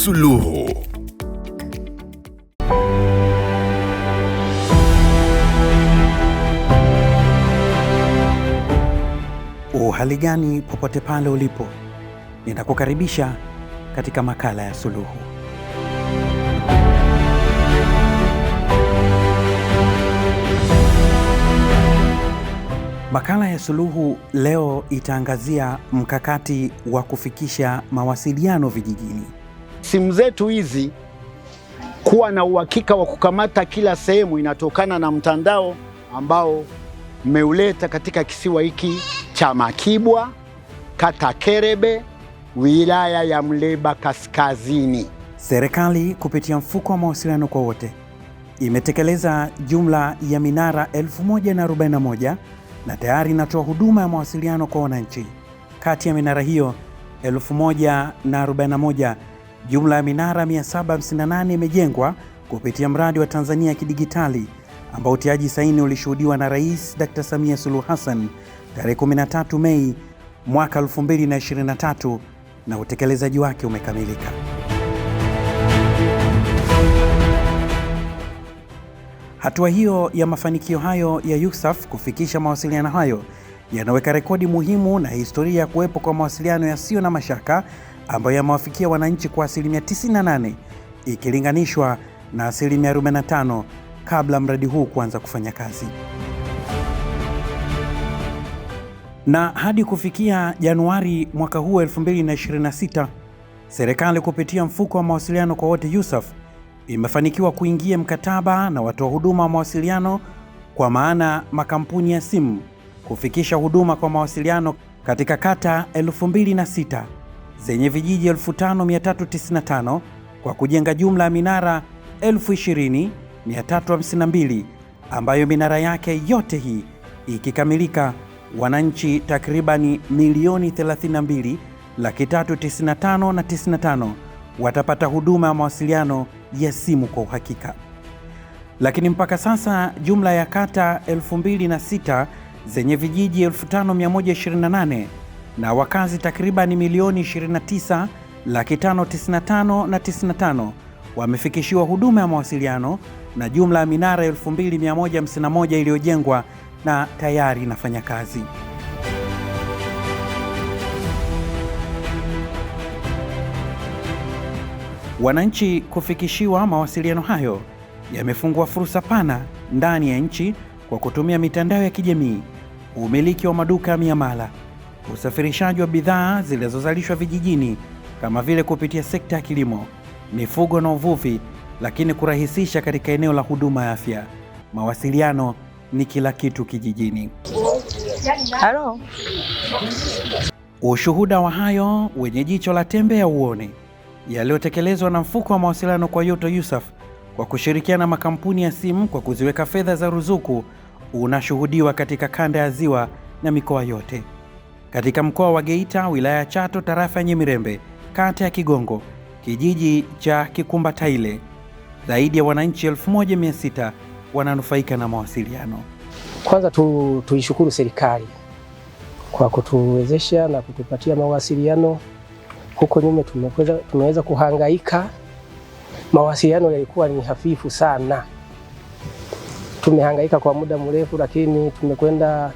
Suluhu. Uhali gani popote pale ulipo, ninakukaribisha katika makala ya Suluhu. Makala ya Suluhu leo itaangazia mkakati wa kufikisha mawasiliano vijijini. Simu zetu hizi kuwa na uhakika wa kukamata kila sehemu inatokana na mtandao ambao mmeuleta katika kisiwa hiki cha Makibwa, kata Kerebe, wilaya ya Muleba Kaskazini. Serikali kupitia mfuko wa mawasiliano kwa wote imetekeleza jumla ya minara 1041 na tayari inatoa huduma ya mawasiliano kwa wananchi. Kati ya minara hiyo 1041, jumla ya minara 758 imejengwa kupitia mradi wa Tanzania ya Kidigitali ambao utiaji saini ulishuhudiwa na Rais Dr. Samia Suluhu Hassan tarehe 13 Mei mwaka 2023 na utekelezaji wake umekamilika. Hatua hiyo ya mafanikio hayo ya USAF kufikisha mawasiliano hayo yanaweka rekodi muhimu na historia ya kuwepo kwa mawasiliano yasiyo na mashaka ambayo yamewafikia wananchi kwa asilimia 98 ikilinganishwa na asilimia 45 kabla mradi huu kuanza kufanya kazi. Na hadi kufikia Januari mwaka huu 2026, serikali kupitia mfuko wa mawasiliano kwa wote USAF imefanikiwa kuingia mkataba na watoa huduma wa mawasiliano kwa maana makampuni ya simu kufikisha huduma kwa mawasiliano katika kata 2006 zenye vijiji 5395 kwa kujenga jumla ya minara 20352 ambayo minara yake yote hii ikikamilika wananchi takribani milioni 32,395,095 watapata huduma ya mawasiliano ya simu kwa uhakika. Lakini mpaka sasa jumla ya kata 2006 zenye vijiji 5128 na wakazi takribani milioni 29,595,095 wamefikishiwa huduma ya mawasiliano na jumla ya minara 2151 iliyojengwa na tayari inafanya kazi. Wananchi kufikishiwa mawasiliano hayo yamefungua fursa pana ndani ya nchi kwa kutumia mitandao ya kijamii, umiliki wa maduka ya miamala, usafirishaji wa bidhaa zilizozalishwa vijijini kama vile kupitia sekta ya kilimo, mifugo na uvuvi, lakini kurahisisha katika eneo la huduma ya afya. Mawasiliano ni kila kitu kijijini. Halo. Ushuhuda wa hayo wenye jicho la tembe ya uone yaliyotekelezwa na mfuko wa mawasiliano kwa yote USAF kwa kushirikiana na makampuni ya simu kwa kuziweka fedha za ruzuku unashuhudiwa katika kanda ya Ziwa na mikoa yote. Katika mkoa wa Geita, wilaya ya Chato, tarafa ya Nyemirembe, kata ya Kigongo, kijiji cha Kikumbataile, zaidi ya wananchi 1600 wananufaika na mawasiliano. Kwanza tuishukuru serikali kwa kutuwezesha na kutupatia mawasiliano. Huko nyuma tumeweza kuhangaika, mawasiliano yalikuwa ni hafifu sana. Tumehangaika kwa muda mrefu, lakini tumekwenda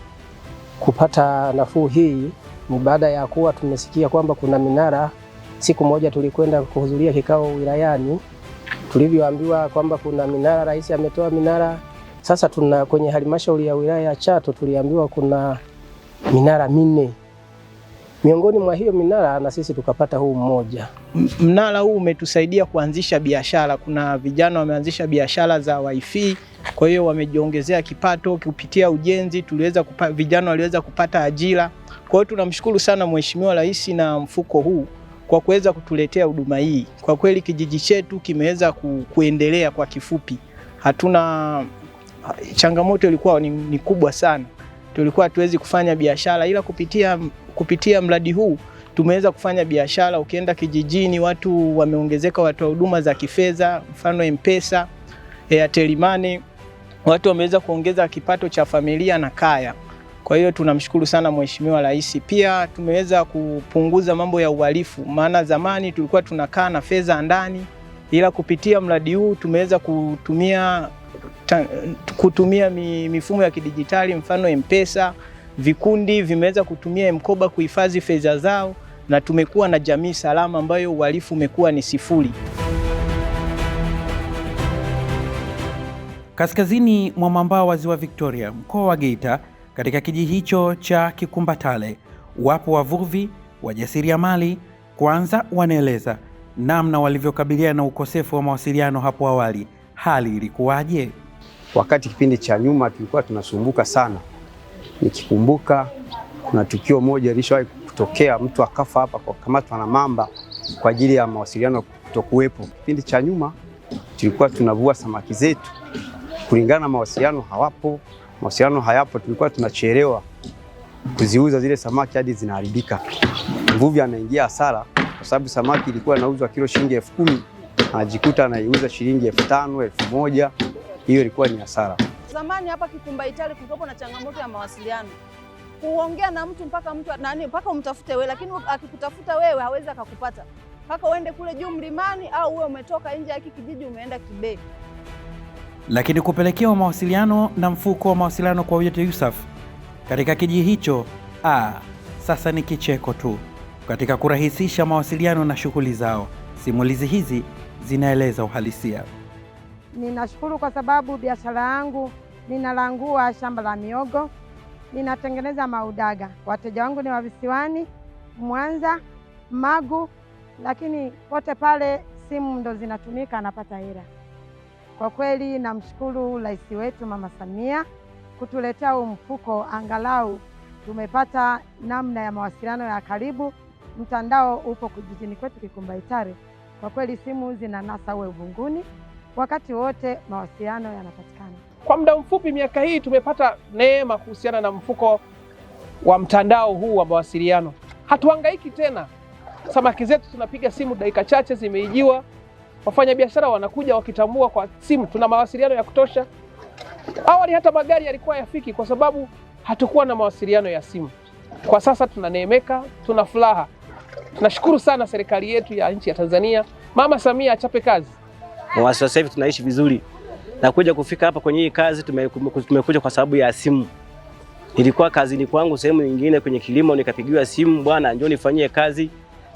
kupata nafuu hii ni baada ya kuwa tumesikia kwamba kuna minara. Siku moja tulikwenda kuhudhuria kikao wilayani, tulivyoambiwa kwamba kuna minara, rais ametoa minara. Sasa tuna kwenye halmashauri ya wilaya ya Chato tuliambiwa kuna minara 4. Miongoni mwa hiyo minara na sisi tukapata huu mmoja. Mnara huu umetusaidia kuanzisha biashara. Kuna vijana wameanzisha biashara za wifi, kwa hiyo wamejiongezea kipato kupitia ujenzi. Vijana waliweza kupata ajira. Kwa hiyo tunamshukuru sana Mheshimiwa Rais na mfuko huu kwa kuweza kutuletea huduma hii. Kwa kweli kijiji chetu kimeweza kuendelea kwa kifupi. Hatuna changamoto, ilikuwa ni kubwa sana. Tulikuwa hatuwezi kufanya biashara, ila kupitia mradi huu tumeweza kufanya biashara. Ukienda kijijini watu wameongezeka, watu wa huduma za kifedha, mfano M-Pesa, Airtel Money, watu wameweza kuongeza kipato cha familia na kaya. Kwa hiyo tunamshukuru sana Mheshimiwa Rais. Pia tumeweza kupunguza mambo ya uhalifu, maana zamani tulikuwa tunakaa na fedha ndani, ila kupitia mradi huu tumeweza kutumia mifumo ya kidijitali, mfano M-Pesa. Vikundi vimeweza kutumia M-Koba kuhifadhi fedha zao, na tumekuwa na jamii salama ambayo uhalifu umekuwa ni 0. Kaskazini mwa mwambao wa Ziwa Victoria, mkoa wa Geita, katika kijiji hicho cha Kikumbatale, wapo wavuvi, wajasiriamali. Kwanza wanaeleza namna walivyokabiliana na ukosefu wa mawasiliano hapo awali. Hali ilikuwaje? Wakati kipindi cha nyuma tulikuwa tunasumbuka sana. Nikikumbuka kuna tukio moja lilishawahi kutokea, mtu akafa hapa kwa kukamatwa na mamba kwa ajili ya mawasiliano kutokuwepo. Kipindi cha nyuma tulikuwa tunavua samaki zetu kulingana na mawasiliano hawapo, mawasiliano hayapo, tulikuwa tunachelewa kuziuza zile samaki hadi zinaharibika. Mvuvi anaingia hasara kwa sababu samaki ilikuwa inauzwa kilo shilingi 10,000, anajikuta anaiuza shilingi 5,000, 1,000. Hiyo ilikuwa ni hasara. Zamani hapa Kikumbaitale kulikuwa na changamoto ya mawasiliano. Kuongea na mtu mpaka mtu nani mpaka umtafute wewe, lakini akikutafuta wewe hawezi akakupata. Mpaka uende kule juu mlimani au uwe umetoka nje ya kijiji umeenda Kibe. Lakini kupelekewa mawasiliano na mfuko wa mawasiliano kwa wote USAF katika kijiji hicho, sasa ni kicheko tu katika kurahisisha mawasiliano na shughuli zao. Simulizi hizi zinaeleza uhalisia. Ninashukuru kwa sababu biashara yangu ninalangua shamba la miogo, ninatengeneza maudaga. Wateja wangu ni wa visiwani, Mwanza, Magu, lakini pote pale simu ndo zinatumika, napata hela. Kwa kweli namshukuru Rais wetu Mama Samia kutuletea huu mfuko, angalau tumepata namna ya mawasiliano ya karibu. Mtandao upo kijijini kwetu Kikumbaitare. Kwa kweli simu zinanasa uwe uvunguni, wakati wote mawasiliano yanapatikana. Kwa muda mfupi miaka hii tumepata neema kuhusiana na mfuko wa mtandao huu wa mawasiliano. Hatuhangaiki tena. Samaki zetu tunapiga simu dakika chache zimeijiwa. Wafanyabiashara wanakuja wakitambua kwa simu tuna mawasiliano ya kutosha. Awali hata magari yalikuwa yafiki kwa sababu hatukuwa na mawasiliano ya simu. Kwa sasa tunaneemeka, tuna furaha. Tunashukuru sana serikali yetu ya nchi ya Tanzania. Mama Samia achape kazi. Sasa hivi tunaishi vizuri. Na kuja kufika hapa kwenye hii kazi tumekuja kwa sababu ya simu. Nilikuwa kazini kwangu sehemu nyingine kwenye kilimo, nikapigiwa simu, bwana njoo nifanyie kazi.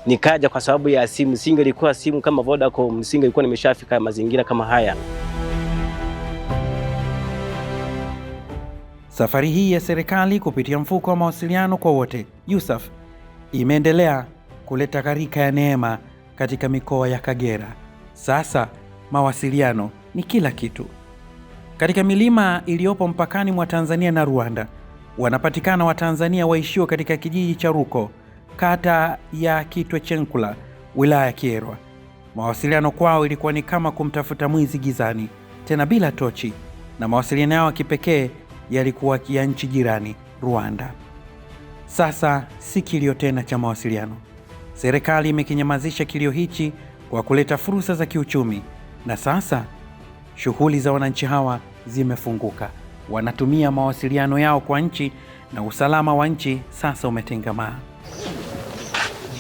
Nikaja kwa sababu ya simu. Singelikuwa simu kama Vodacom, singelikuwa nimeshafika mazingira kama haya. Safari hii ya serikali kupitia mfuko wa mawasiliano kwa wote USAF imeendelea kuleta gharika ya neema katika mikoa ya Kagera. Sasa mawasiliano ni kila kitu. Katika milima iliyopo mpakani mwa Tanzania na Rwanda, wanapatikana Watanzania waishio katika kijiji cha Ruko, kata ya Kitwechenkula, wilaya ya Kyerwa. Mawasiliano kwao ilikuwa ni kama kumtafuta mwizi gizani, tena bila tochi, na mawasiliano yao ya kipekee yalikuwa ya nchi jirani, Rwanda. Sasa si kilio tena cha mawasiliano. Serikali imekinyamazisha kilio hichi kwa kuleta fursa za kiuchumi, na sasa shughuli za wananchi hawa zimefunguka. Wanatumia mawasiliano yao kwa nchi, na usalama wa nchi sasa umetengamaa.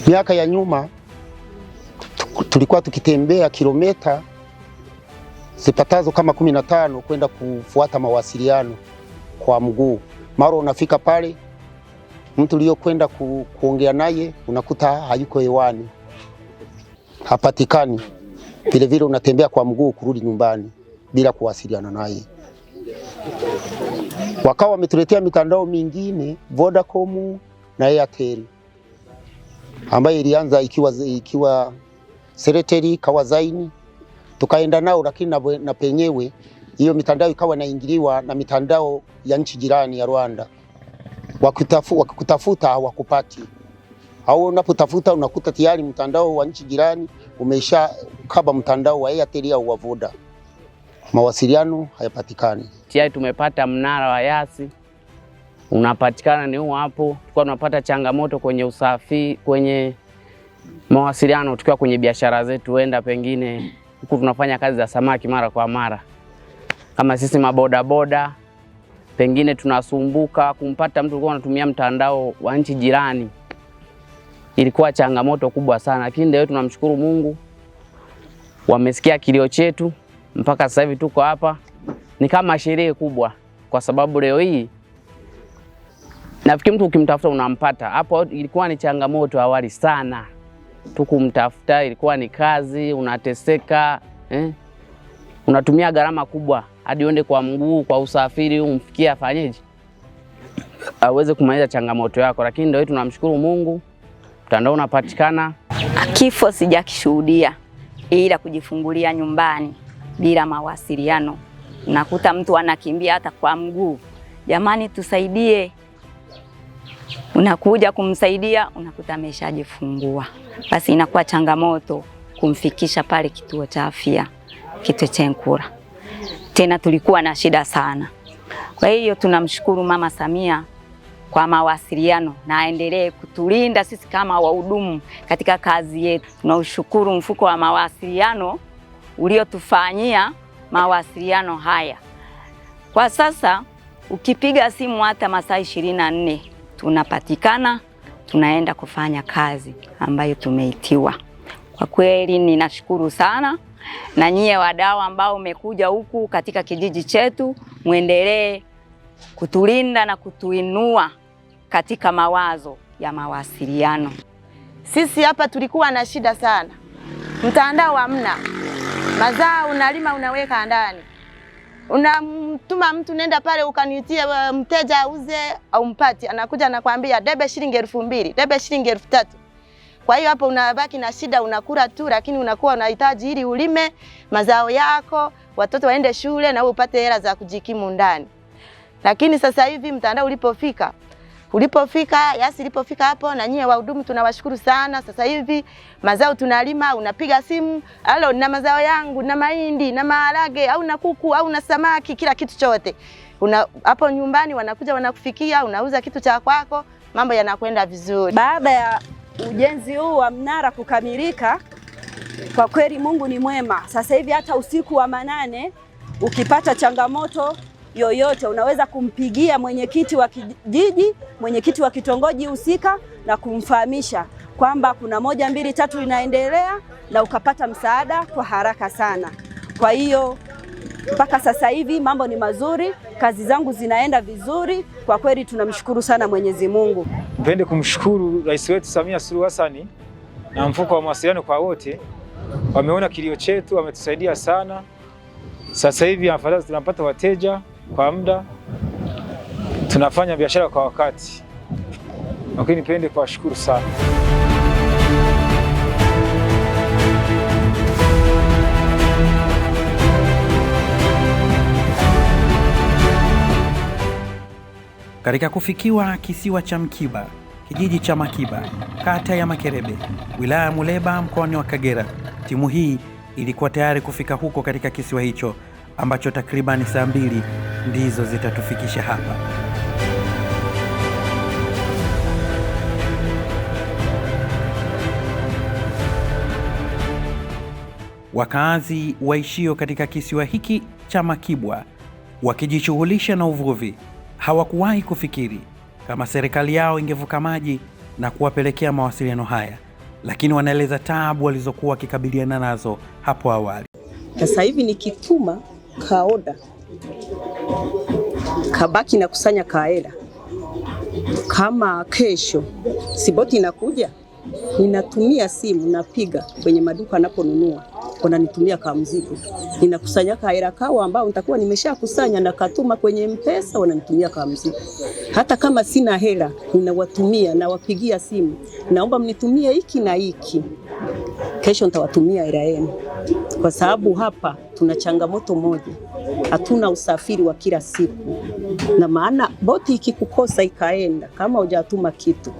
Miaka ya nyuma tulikuwa tukitembea kilomita zipatazo kama 15 kwenda kufuata mawasiliano kwa mguu. Mara unafika pale mtu uliyokwenda kuongea naye unakuta hayuko hewani, hapatikani. Vile vile unatembea kwa mguu kurudi nyumbani bila kuwasiliana naye. Wakawa wametuletea mitandao mingine, Vodacom na Airtel, ambayo ilianza ikiwa Sereteli Kawazaini, tukaenda nao, lakini na penyewe hiyo mitandao ikawa inaingiliwa na mitandao ya nchi jirani ya Rwanda. Wakikutafuta hawakupati, au unapotafuta unakuta tayari mtandao wa nchi jirani umesha kaba mtandao wa Airtel au wa Voda. Mawasiliano hayapatikani. Tayari tumepata mnara wa Yasi unapatikana ni huu hapo. Tulikuwa tunapata changamoto kwenye usafi, kwenye mawasiliano tukiwa kwenye biashara zetu, wenda pengine huku tunafanya kazi za samaki mara kwa mara. Kama sisi maboda boda, Pengine tunasumbuka kumpata mtu, ulikuwa unatumia mtandao wa nchi jirani, ilikuwa changamoto kubwa sana, lakini leo tunamshukuru Mungu, wamesikia kilio chetu mpaka sasa hivi tuko hapa. Ni kama sherehe kubwa, kwa sababu leo hii nafikiri mtu ukimtafuta unampata. Hapo ilikuwa ni changamoto awali sana tu kumtafuta, ilikuwa ni kazi, unateseka Unatumia gharama kubwa hadi uende kwa mguu, kwa usafiri, umfikie afanyeje, aweze kumaliza changamoto yako. Lakini ndio tunamshukuru Mungu, mtandao unapatikana. Kifo sijakishuhudia, ila kujifungulia nyumbani bila mawasiliano, nakuta mtu anakimbia hata kwa mguu, jamani tusaidie. Unakuja kumsaidia unakuta ameshajifungua. Basi inakuwa changamoto kumfikisha pale kituo cha afya Kitechenkura. Tena tulikuwa na shida sana. Kwa hiyo tunamshukuru Mama Samia kwa mawasiliano na aendelee kutulinda sisi kama wahudumu katika kazi yetu. Tunaushukuru mfuko wa mawasiliano uliotufanyia mawasiliano haya. Kwa sasa ukipiga simu hata masaa 24 tunapatikana, tunaenda kufanya kazi ambayo tumeitiwa. Kwa kweli ninashukuru sana, na nyie wadau ambao umekuja huku katika kijiji chetu, muendelee kutulinda na kutuinua katika mawazo ya mawasiliano. Sisi hapa tulikuwa na shida sana, mtandao hamna, mazao unalima unaweka ndani, unamtuma mtu nenda pale ukanitie mteja auze au mpati, anakuja anakuambia debe shilingi 2000, debe shilingi 3000. Kwa hiyo hapo unabaki na shida, unakula tu, lakini unakuwa unahitaji ili ulime mazao yako, watoto waende shule na wewe upate hela za kujikimu ndani. Lakini sasa hivi mtandao ulipofika Yasi ilipofika hapo, na nyie wahudumu tunawashukuru sana. Sasa hivi mazao tunalima, unapiga simu, halo na mazao yangu, na mahindi, na maharage, au na kuku, au na samaki, kila kitu chote. Una hapo nyumbani wanakuja wanakufikia, unauza kitu cha kwako, mambo yanakwenda vizuri. Baada ya ujenzi huu wa mnara kukamilika, kwa kweli Mungu ni mwema. Sasa hivi hata usiku wa manane ukipata changamoto yoyote unaweza kumpigia mwenyekiti wa kijiji, mwenyekiti wa kitongoji husika na kumfahamisha kwamba kuna 1 2 3 inaendelea, na ukapata msaada kwa haraka sana. Kwa hiyo mpaka sasa hivi mambo ni mazuri, kazi zangu zinaenda vizuri. Kwa kweli tunamshukuru sana Mwenyezi Mungu. Nipende kumshukuru Rais wetu Samia Suluhu Hassan na mfuko wa mawasiliano kwa wote. Wameona kilio chetu, wametusaidia sana. Sasa hivi afadhali tunapata wateja kwa muda, tunafanya biashara kwa wakati. Lakini nipende kuwashukuru sana. Katika kufikiwa kisiwa cha Mkiba, kijiji cha Makiba, kata ya Makerebe, wilaya ya Muleba, mkoani wa Kagera, timu hii ilikuwa tayari kufika huko katika kisiwa hicho ambacho takriban saa 2 ndizo zitatufikisha hapa. Wakazi waishio katika kisiwa hiki cha Makibwa wakijishughulisha na uvuvi hawakuwahi kufikiri kama serikali yao ingevuka maji na kuwapelekea mawasiliano haya, lakini wanaeleza taabu walizokuwa wakikabiliana nazo hapo awali. Sasa hivi nikituma kaoda kabaki na kusanya kaela, kama kesho siboti inakuja, ninatumia simu, napiga kwenye maduka naponunua, wananitumia kama mzigo, ninakusanya kaela kao ambao nitakuwa nimeshakusanya na katuma kwenye M-Pesa, wananitumia kama mzigo. Hata kama sina hela ninawatumia, nawapigia simu, naomba mnitumie hiki na hiki, kesho nitawatumia hela yenu. Kwa sababu hapa tuna changamoto moja, hatuna usafiri wa kila siku, na maana boti ikikukosa ikaenda, kama hujatuma kitu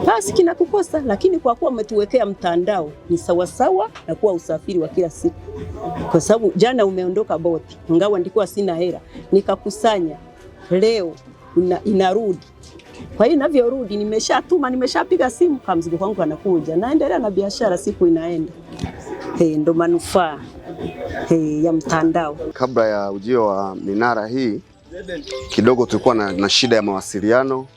basi kinakukosa. Lakini kwa kuwa umetuwekea mtandao ni sawasawa na kuwa usafiri wa kila siku. Kwa sababu jana umeondoka boti, ingawa nilikuwa sina hela, nikakusanya, leo inarudi. Kwa hiyo ninavyorudi nimeshatuma, nimeshapiga simu, kama mzigo wangu anakuja, naendelea na biashara, siku inaenda. Ndo manufaa ya mtandao. Kabla ya ujio wa minara hii Kidogo tulikuwa na shida ya mawasiliano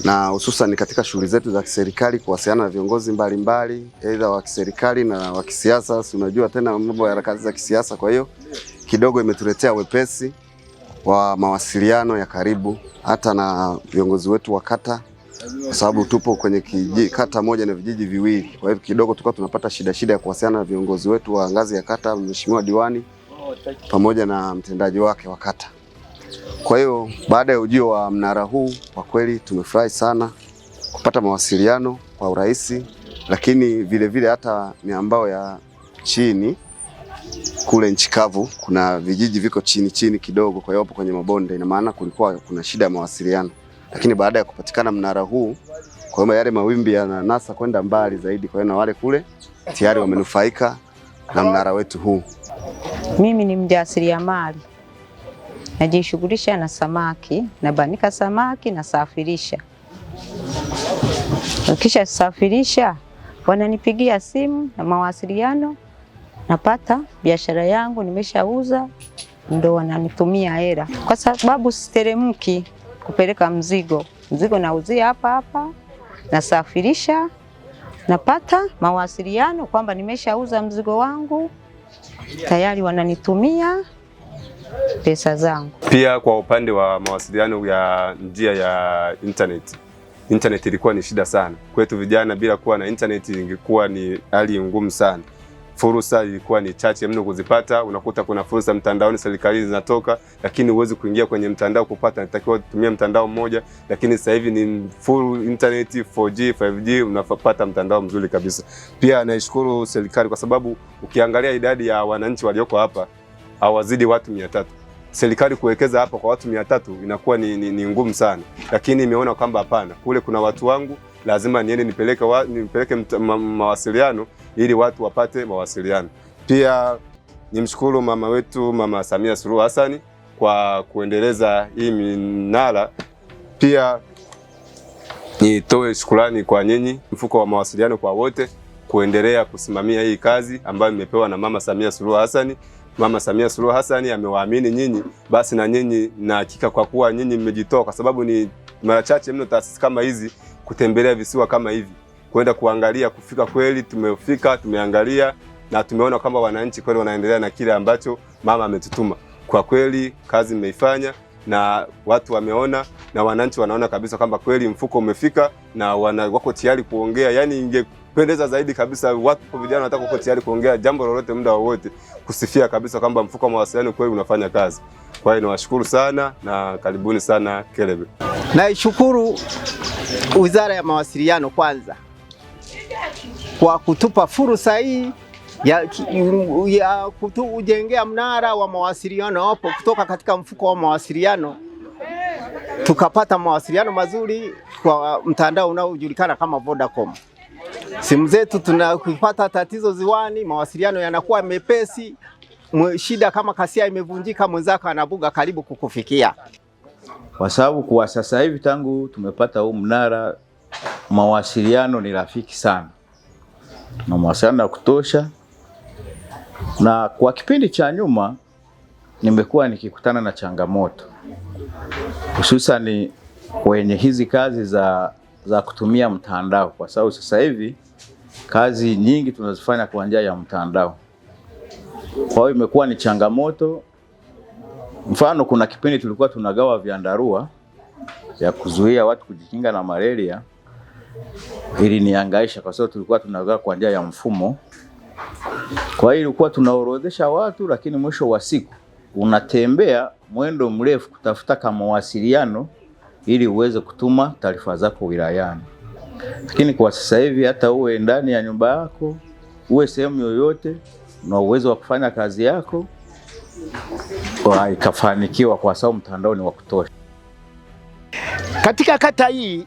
na hususan katika shughuli zetu za kiserikali kuwasiliana na viongozi mbalimbali, aidha wa kiserikali na wa kisiasa. Si unajua tena mambo ya harakati za kisiasa. Kwa hiyo kidogo imetuletea wepesi wa mawasiliano ya karibu hata na viongozi wetu wa kata, kwa sababu tupo kwenye kata moja na vijiji viwili. Kwa hiyo kidogo tulikuwa tunapata shida ya kuwasiliana na viongozi wetu wa ngazi ya kata, mheshimiwa diwani pamoja na mtendaji wake wa kata. Kwa hiyo baada ya ujio wa mnara huu kwa kweli tumefurahi sana kupata mawasiliano kwa urahisi, lakini vile vile hata miambao ya chini kule nchi kavu kuna vijiji viko chini chini kidogo, kwa hiyo hapo kwenye mabonde, ina maana kulikuwa kuna shida ya mawasiliano, lakini baada ya kupatikana mnara huu, kwa hiyo yale mawimbi yananasa kwenda mbali zaidi, kwa hiyo na wale kule tayari wamenufaika na mnara wetu huu. Mimi ni mjasiriamali, najishughulisha na samaki, nabanika samaki, nasafirisha. Ukisha safirisha wananipigia simu na mawasiliano, napata biashara yangu, nimeshauza, ndo wananitumia hela, kwa sababu siteremki kupeleka mzigo. Mzigo nauzia hapa hapa, nasafirisha, napata mawasiliano kwamba nimeshauza mzigo wangu, tayari wananitumia pesa zangu. Pia kwa upande wa mawasiliano ya njia ya internet ilikuwa ni shida sana kwetu vijana. Bila kuwa na internet ingekuwa ni hali ngumu sana. Fursa ilikuwa ni chache mno kuzipata. Unakuta kuna fursa mtandaoni serikali zinatoka, lakini huwezi kuingia kwenye mtandao kupata, inatakiwa kutumia mtandao mmoja. Lakini sasa hivi ni full internet 4G, 5G, unapata mtandao mzuri kabisa. Pia naishukuru serikali kwa sababu ukiangalia idadi ya wananchi walioko hapa hawazidi watu 300. Serikali kuwekeza hapa kwa watu 300 inakuwa ni ngumu sana, lakini imeona kwamba hapana, kule kuna watu wangu, lazima niende nipeleke mawasiliano ili watu wapate mawasiliano. Pia nimshukuru mama wetu Mama Samia Suluhu Hassan kwa kuendeleza hii minara. Pia nitoe shukrani kwa nyinyi mfuko wa mawasiliano kwa wote kuendelea kusimamia hii kazi ambayo imepewa na Mama Samia Suluhu Hassan. Mama Samia Suluhu Hassan amewaamini nyinyi, basi na nyinyi na hakika kwa kuwa nyinyi mmejitoa, kwa sababu ni mara chache mno taasisi kama hizi kutembelea visiwa kama hivi, kwenda kuangalia kufika. Kweli tumefika, tumeangalia na tumeona kwamba wananchi kweli wanaendelea na kile ambacho mama ametutuma. Kwa kweli kazi mmeifanya na watu wameona na wananchi wanaona kabisa kwamba kweli mfuko umefika na wako tayari kuongea. Yani ingependeza zaidi kabisa watu vijana wanataka wako tayari kuongea jambo lolote muda wowote, kusifia kabisa kwamba mfuko wa mawasiliano kweli unafanya kazi. Kwa hiyo niwashukuru sana na karibuni sana Kelebe. Naishukuru Wizara ya Mawasiliano kwanza kwa kutupa fursa hii ya kutujengea mnara wa mawasiliano hapo kutoka katika mfuko wa mawasiliano, tukapata mawasiliano mazuri kwa mtandao unaojulikana kama Vodacom. Simu zetu tunapata tatizo ziwani, mawasiliano yanakuwa mepesi. Shida kama kasia imevunjika, mwenzako anabuga karibu kukufikia. Kwa sababu kwa sasa hivi tangu tumepata huu mnara, mawasiliano ni rafiki sana na mawasiliano ya kutosha. Na kwa kipindi cha nyuma nimekuwa nikikutana na changamoto hususan kwenye hizi kazi za kutumia mtandao, kwa sababu sasa hivi kazi nyingi tunazifanya kwa njia ya mtandao. Kwa hiyo imekuwa ni changamoto. Mfano, kuna kipindi tulikuwa tunagawa vyandarua ya kuzuia watu kujikinga na malaria. Ili nihangaisha kwa sababu tulikuwa tunagawa kwa njia ya mfumo. Kwa hiyo ilikuwa tunaorodhesha watu, lakini mwisho wa siku unatembea mwendo mrefu kutafuta kama mawasiliano ili uweze kutuma taarifa zako wilayani. Lakini kwa sasa hivi hata uwe ndani ya nyumba yako, uwe sehemu yoyote, una uwezo wa kufanya kazi yako ikafanikiwa kwa sababu mtandao ni wa kutosha. Katika kata hii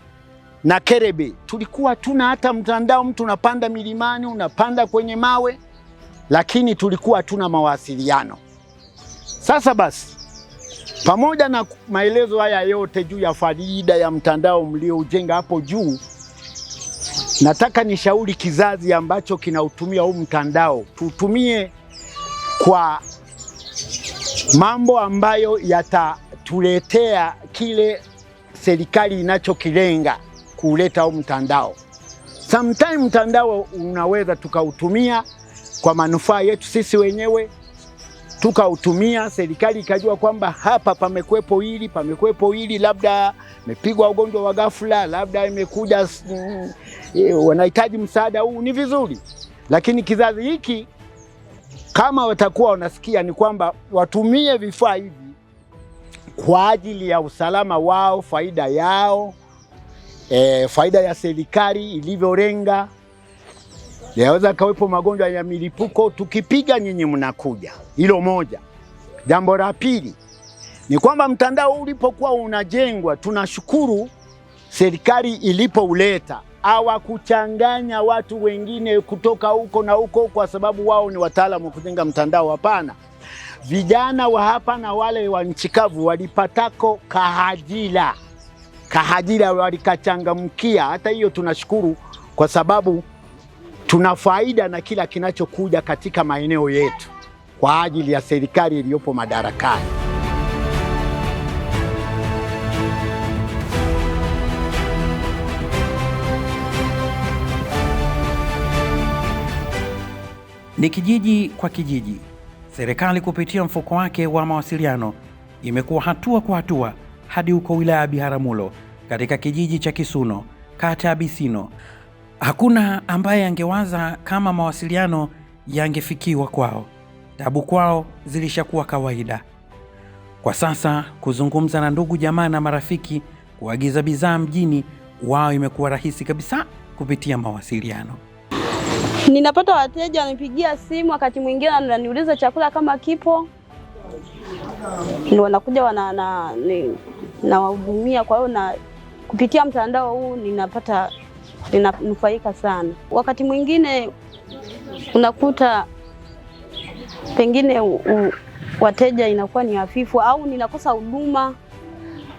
na Kerebe tulikuwa tuna hata mtandao, mtu unapanda milimani, unapanda kwenye mawe, lakini tulikuwa tuna mawasiliano. Sasa basi, pamoja na maelezo haya yote juu ya faida ya mtandao mlioujenga hapo juu, nataka nishauri kizazi ambacho kinautumia huu mtandao, tutumie kwa mambo ambayo Wametuletea kile serikali inachokilenga kuleta huu mtandao. Sometime mtandao unaweza tukautumia kwa manufaa yetu sisi wenyewe, tukautumia serikali ikajua kwamba hapa pamekuwepo hili, pamekuwepo hili, labda imepigwa ugonjwa wa ghafla, labda imekuja wanahitaji msaada huu, ni vizuri. Lakini kizazi hiki kama watakuwa wanasikia ni kwamba watumie vifaa hivi kwa ajili ya usalama wao, faida yao, faida ya serikali ilivyolenga. Yaweza kawepo magonjwa ya milipuko, tukipiga nyinyi mnakuja. Hilo moja. Jambo la pili ni kwamba mtandao ulipokuwa unajengwa, tunashukuru serikali ilipouleta, hawakuchanganya watu wengine kutoka huko na huko kwa sababu wao ni wataalamu wa kujenga mtandao. Hapana. Vijana wa hapa na wale wa nchi kavu walipatako kahajira walikachangamkia. Hata hiyo tunashukuru kwa sababu tuna faida na kila kinachokuja katika maeneo yetu kwa ajili ya serikali iliyopo madarakani. Ni kijiji kwa kijiji, serikali kupitia mfuko wake wa mawasiliano imekuwa hatua kwa hatua hadi huko wilaya ya Biharamulo katika kijiji cha Kisuno, kata ya Bisino. Hakuna ambaye angewaza kama mawasiliano yangefikiwa kwao. Tabu kwao zilishakuwa kawaida. Kwa sasa kuzungumza na ndugu jamaa na marafiki, kuagiza bidhaa mjini, wao imekuwa rahisi kabisa kupitia mawasiliano. Ninapata wateja wanipigia simu, wakati mwingine wananiuliza chakula kama kipo, ni wanakuja nawahudumia. Kwa hiyo na kupitia mtandao huu ninapata, ninanufaika sana. Wakati mwingine unakuta pengine wateja inakuwa ni hafifu au ninakosa huduma.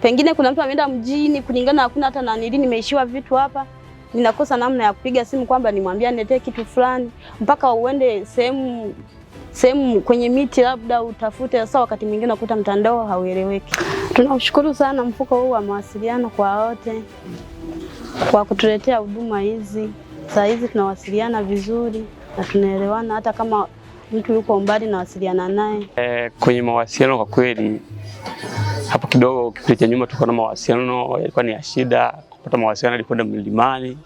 Pengine kuna mtu ameenda mjini, kulingana hakuna hata na nili, nimeishiwa vitu hapa, ninakosa namna ya kupiga simu kwamba nimwambie niletee kitu fulani, mpaka uende sehemu kwenye miti labda utafute. Sasa wakati mwingine unakuta mtandao haueleweki. Tunaushukuru sana mfuko huu wa mawasiliano kwa wote kwa kutuletea huduma hizi. Saa hizi tunawasiliana vizuri na tunaelewana, hata kama mtu yuko mbali nawasiliana naye. Kwenye mawasiliano kwa kweli hapo kidogo kipindi cha nyuma tulikuwa na mawasiliano yalikuwa ni ya shida, kupata mawasiliano yalikwenda milimani.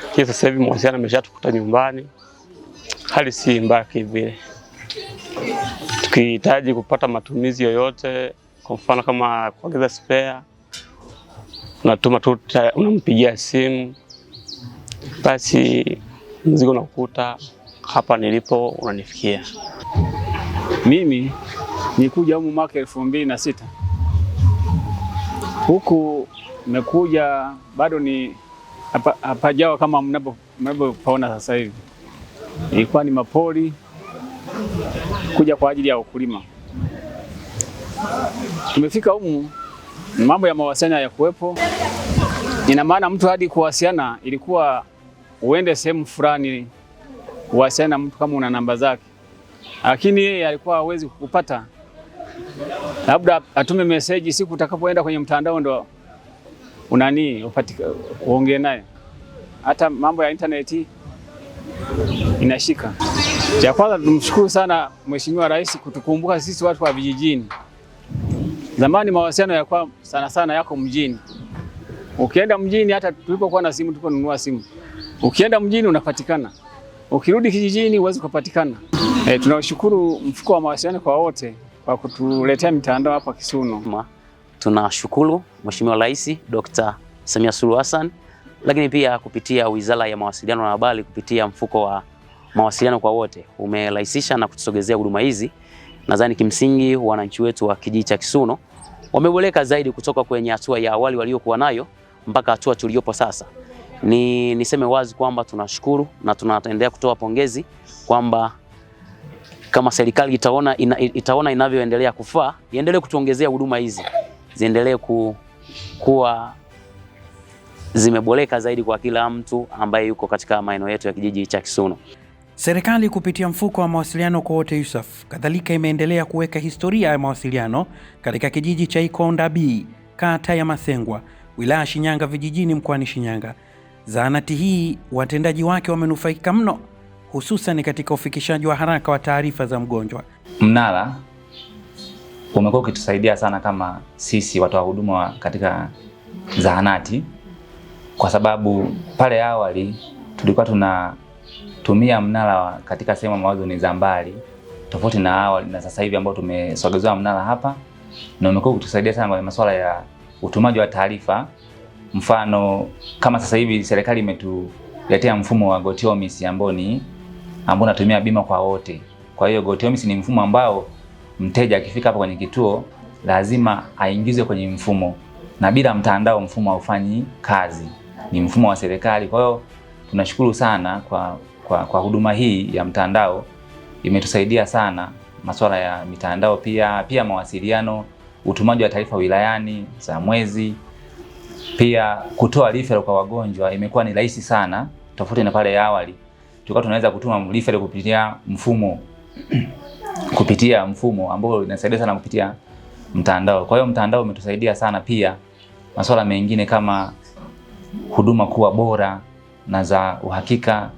Lakini sasa hivi mawasiliano yameshatukuta nyumbani. Hali si mbaya vile. Tukihitaji kupata matumizi yoyote, kwa mfano kama kuagiza spare, unatuma tu, unampigia simu, basi mzigo unakuta hapa nilipo unanifikia. Mimi nikuja humu mwaka 2006. Huku nimekuja bado ni hapajawa kama mnapopaona sasa hivi. Ilikuwa ni mapori, kuja kwa ajili ya ukulima. Tumefika humu mambo ya mawasiliano hayakuwepo. Ina maana mtu hadi kuwasiliana ilikuwa uende sehemu fulani uwasiliane na mtu kama una namba zake. Lakini yeye alikuwa hawezi kukupata. Labda atume message siku utakapoenda kwenye mtandao ndo unani upatika uongee naye. Hata mambo ya internet inashika. Cha kwanza tumshukuru sana Mheshimiwa Rais kutukumbuka sisi watu wa vijijini. Zamani mawasiliano yalikuwa sana sana yako mjini. Ukienda mjini, hata tulipokuwa na simu tuliponunua simu, ukienda mjini unapatikana. Ukirudi kijijini huwezi kupatikana. Tunashukuru mfuko wa mawasiliano kwa wote kwa kutuletea mitandao hapa Kisuno. Tunashukuru Mheshimiwa Rais Dr. Samia Suluhu Hassan, lakini pia kupitia Wizara ya Mawasiliano na Habari kupitia mfuko wa mawasiliano kwa wote umerahisisha na kutusogezea huduma hizi. Nadhani kimsingi wananchi wetu wa kijiji cha Kisuno wameboreka zaidi kutoka kwenye hatua ya awali waliokuwa nayo mpaka hatua tuliyopo sasa. Niseme wazi kwamba tunashukuru na tunaendelea kutoa pongezi kwamba kama serikali itaona inavyoendelea kufaa, iendelee kutuongezea huduma hizi, ziendelee kuwa zimeboreka zaidi kwa kila mtu ambaye yuko katika maeneo yetu ya kijiji cha Kisuno. Serikali kupitia mfuko wa mawasiliano kwa wote USAF kadhalika imeendelea kuweka historia ya mawasiliano katika kijiji cha Ikonda B, kata ya Masengwa, wilaya Shinyanga vijijini mkoani Shinyanga. Zahanati hii watendaji wake wamenufaika mno, hususan katika ufikishaji wa haraka wa taarifa za mgonjwa. Mnara umekuwa ukitusaidia sana kama sisi watoa huduma katika zahanati, kwa sababu pale awali tulikuwa tunatumia mnara katika sehemu ambazo ni za mbali, tofauti na awali na sasa hivi ambao tumesogezewa mnara hapa, na umekuwa ukitusaidia sana kwa masuala ya utumaji wa taarifa. Mfano kama sasa hivi serikali imetuletea mfumo wa Gotiomis ambao unatumia bima kwa wote. Kwa hiyo Gotiomis ni mfumo ambao mteja akifika hapa kwenye kituo lazima aingizwe kwenye mfumo, na bila mtandao mfumo haufanyi kazi. Ni mfumo wa serikali. Kwa hiyo tunashukuru sana kwa huduma hii ya mtandao, imetusaidia sana masuala ya mitandao, pia mawasiliano, utumaji wa taarifa wilayani za mwezi, pia kutoa referral kwa wagonjwa imekuwa ni rahisi sana, tofauti na pale awali tulikuwa tunaweza kutuma referral kupitia mfumo kupitia mfumo ambao inasaidia sana kupitia mtandao. Kwa hiyo mtandao umetusaidia sana, pia masuala mengine kama huduma kuwa bora na za uhakika,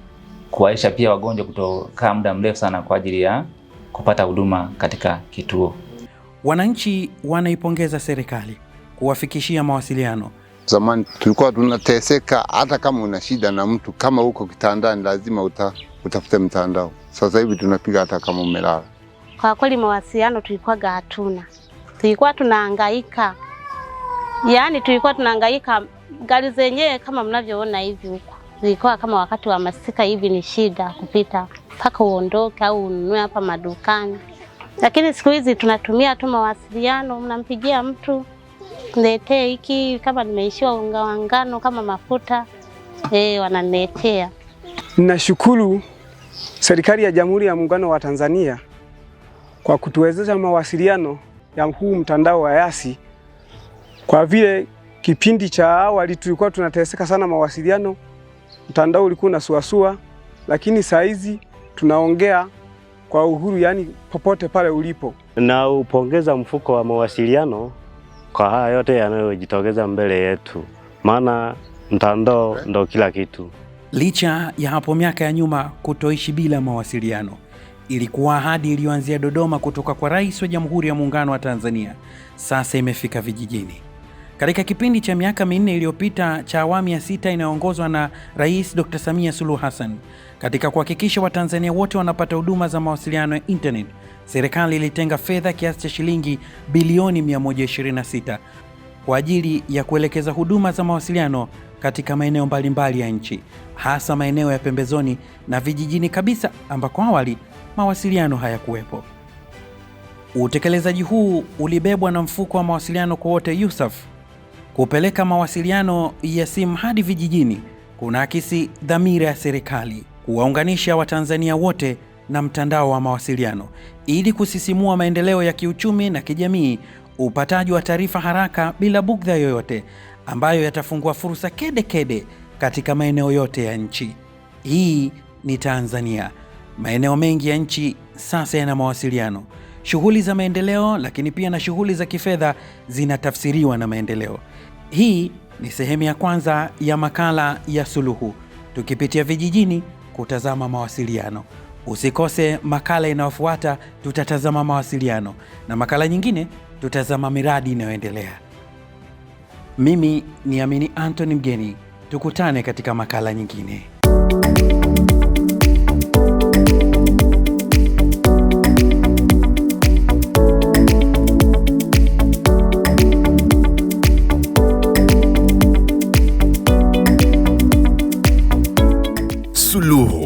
kuwaisha pia wagonjwa kutokaa muda mrefu sana kwa ajili ya kupata huduma katika kituo. Wananchi wanaipongeza serikali kuwafikishia mawasiliano. Zamani tulikuwa tunateseka, hata kama una shida na mtu, kama uko kitandani lazima utafute mtandao. Sasa hivi tunapiga hata kama umelala. Kwa kweli mawasiliano tulikuwa hatuna, tulikuwa tunahangaika, yaani tulikuwa tunahangaika. Gari zenyewe kama mnavyoona hivi huko zilikuwa kama wakati wa masika hivi ni shida kupita mpaka uondoke au ununue hapa madukani, lakini siku hizi tunatumia tu mawasiliano, mnampigia mtu niletee hiki, kama nimeishiwa unga wa ngano, kama mafuta wananiletea. Ninashukuru serikali ya Jamhuri ya Muungano wa Tanzania kwa kutuwezesha mawasiliano ya huu mtandao wa Yasi, kwa vile kipindi cha awali tulikuwa tunateseka sana mawasiliano, mtandao ulikuwa unasuasua, lakini saa hizi tunaongea kwa uhuru, yani popote pale ulipo. Na upongeza mfuko wa mawasiliano kwa haya yote yanayojitokeza mbele yetu, maana mtandao ndo kila kitu. Licha ya hapo miaka ya nyuma kutoishi bila mawasiliano, ilikuwa ahadi iliyoanzia Dodoma kutoka kwa Rais wa Jamhuri ya Muungano wa Tanzania, sasa imefika vijijini. Katika kipindi cha miaka 4 iliyopita cha awamu ya 6 inayoongozwa na Rais Dr. Samia Suluhu Hassan, katika kuhakikisha Watanzania wote wanapata huduma za mawasiliano ya internet, serikali ilitenga fedha kiasi cha shilingi bilioni 126 kwa ajili ya kuelekeza huduma za mawasiliano katika maeneo mbalimbali ya nchi, hasa maeneo ya pembezoni na vijijini kabisa ambako awali mawasiliano hayakuwepo. Utekelezaji huu ulibebwa na mfuko wa mawasiliano kwa wote USAF. Kupeleka mawasiliano ya simu hadi vijijini kunaakisi dhamira ya serikali kuwaunganisha Watanzania wote na mtandao wa mawasiliano ili kusisimua maendeleo ya kiuchumi na kijamii, upataji wa taarifa haraka bila bugdha yoyote, ambayo yatafungua fursa kede kede katika maeneo yote ya nchi. Hii ni Tanzania. Maeneo mengi ya nchi sasa yana mawasiliano. Shughuli za maendeleo lakini pia na shughuli za kifedha zinatafsiriwa na maendeleo. Hii ni sehemu ya kwanza ya makala ya Suluhu, tukipitia vijijini kutazama mawasiliano. Usikose makala inayofuata, tutatazama mawasiliano, na makala nyingine tutazama miradi inayoendelea. Mimi ni Amini Anthony Mgeni, tukutane katika makala nyingine. Suluhu.